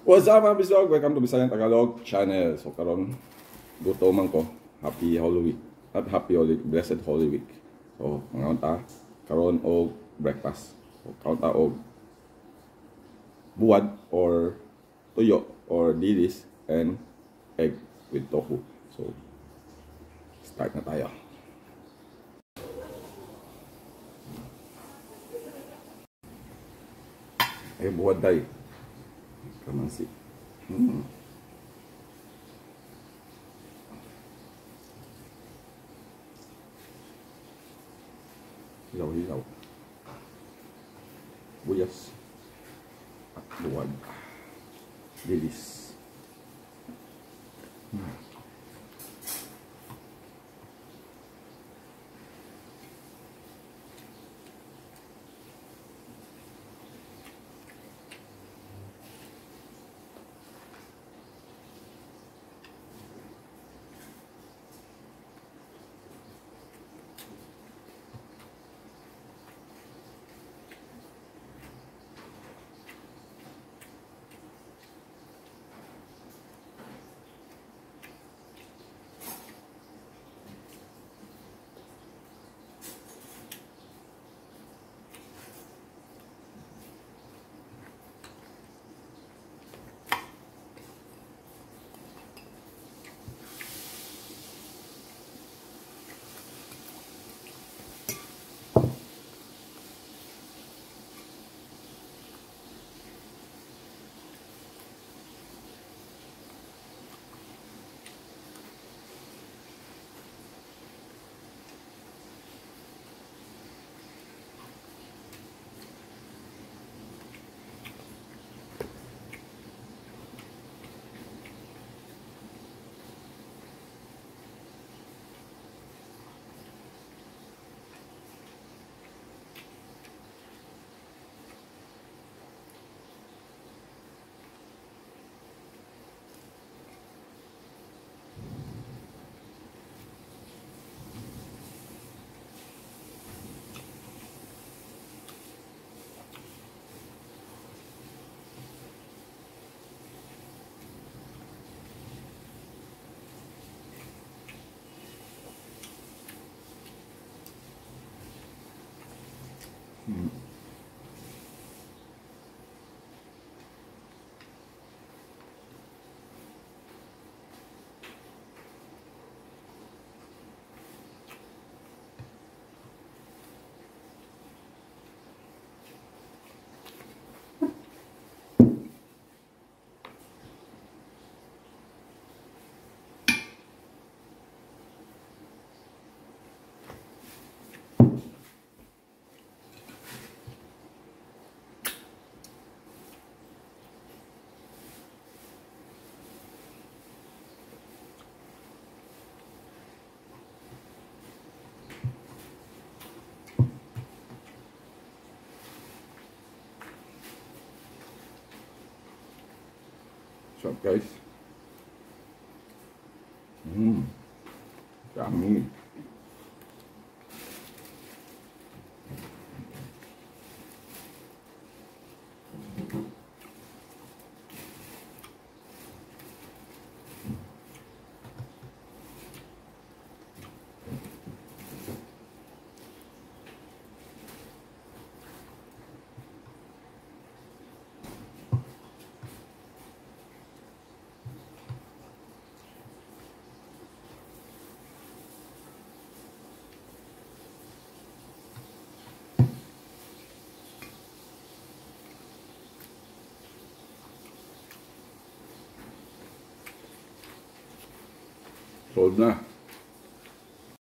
What's up, mga bisog? Welcome to Bisayan Tagalog Channel. So karon gutom man ko. Happy Holy Week. Not Happy Holy Week, Blessed Holy Week. So mangaon ta karon og breakfast. So kaon ta og buwad or tuyo or dilis and egg with tofu. So start na tayo. Eh, buwad tayo. Kamansi. Hilaw-hilaw. Buyas. At buwad. Dilis. What's up, guys? Yummy. Sold na.